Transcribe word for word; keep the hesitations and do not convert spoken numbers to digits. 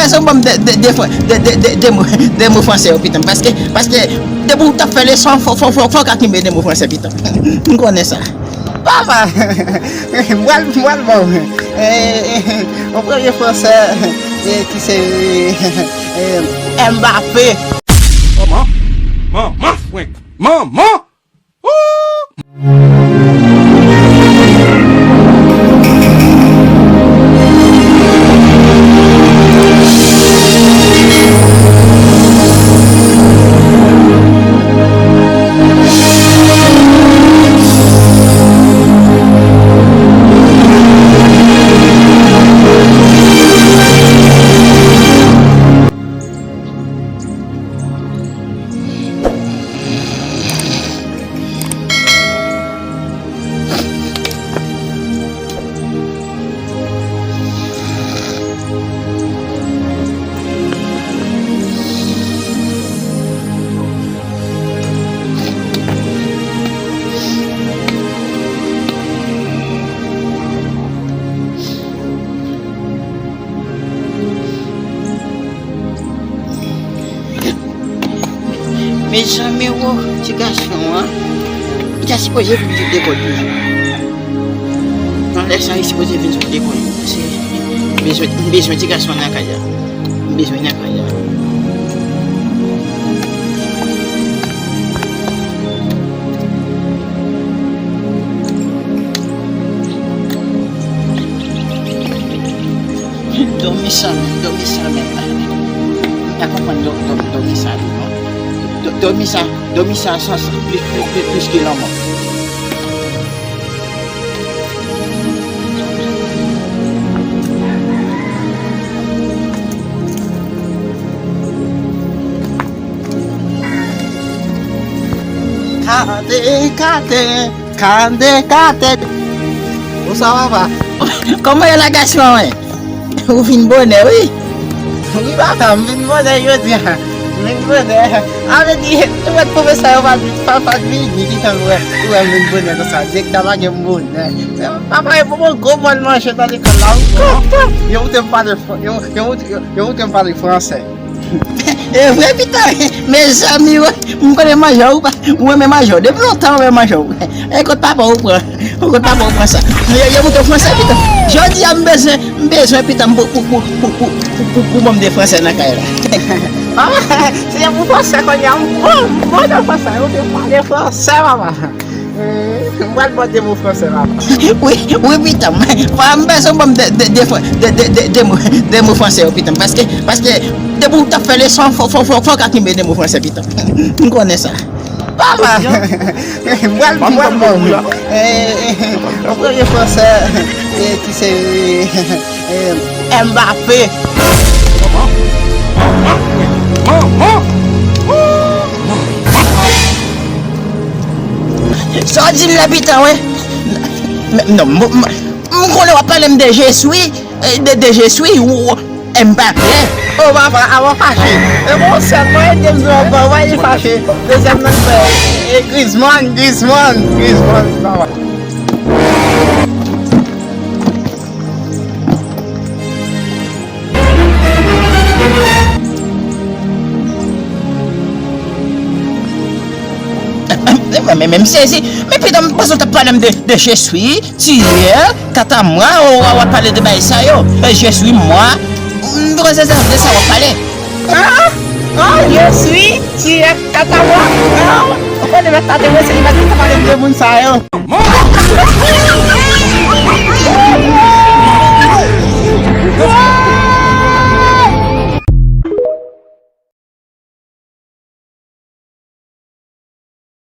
Pèsonn ban m de, de, de, de, de, de, de mo, de mo franse yo, pitan. Paske, paske, depi w t ap fè leson, fò, fò, fò, fò w ka kenbe de mo franse, pitan. M konnen sa. Papa, m pral, m pral ba w, eh, eh, yon premye franse, eh, ki se, eh, Mbappé. Manman, manman, Frank, manman. Mezanmi wo, ti gason an, li ta sipoze vin sou lekòl toujou. Nan lè sa, li sipoze vin sou lekòl. Se, m bezwen, m bezwen ti gason an nan kay la. M bezwen nan kay la. Dòmi sa menm, dòmi sa menm. M pa konprann dò-, dò-, dòmi sa li non. Dò-, dòmi sa, dòmi sa, sa, sa, plis, plis, plis, plis ke lanmò. Kate, kate. Kande, kate. Ou sa papa? Kòman ye la gason mwen? Ou vin bonè wi. Wi papa, m vin bonè jodi a. M vin bonè. A vle di, tout lòt pwofesè yo pa, pa, pa t vini, ki fè m wè, ou wè m vin bonè konsa. Direktè pa gen bonè. Papa, yo ban mwen gwo bòl manje nan lekòl la. Yo moute m pale, yo, yo, yo, yo moute m pale fransè. E vre pita, mezanmi, wi. M konnen manje w, ou renmen manje w. Depi lontan ou renmen manje w. E kot papa ou pran, ou kot papa ou pran sa. Yo, yo moute w fransè pita. Jodi a m bezwen, m bezwen pita m pou, pou, pou ban m de fransè nan kay la. Papa, se pou fransè kounye a, m bon, m bon nan fransè, ou te pale fransè, papa. M pral ba w de mo fransè la. Wi, wi, pitan m. Fò m bezwen ban m de, de, de, de, de, de, de mo, de mo fransè yo, pitan m. Paske, paske, depi w t ap fè leson, fò, fò, fò, fò w ka kenbe de mo fransè, pitan m. M konnen sa. Papa! M pral, m pral ba w. Eh, eh, eh, yon premye fransè, eh, ki se, eh, Mbappé. Manman! Manman! Manman! Sa w di m la pita, wi? M, non, m, m, m konnen w ap pale m de je suis, eh, de, de je suis, ou, ou, Mbappé. Oh, papa, avan fache. E bon, sèl mwen ede m di w ankò, wè, li fache. Dezyèm nan, eh, Griezmann, Griezmann, Griezmann, papa. Men, men, men, m sezi. Men pita m panse w t ap pale m de, de je suis, tu es, katamwa, w, w, w ap pale de bagay sa yo. E je suis moi. M panse se de sa w ap pale. Ah, ah, je suis, tu es, katamwa. Ah, ou konnen mèt la te wè se li mèt la pale m de moun sa yo.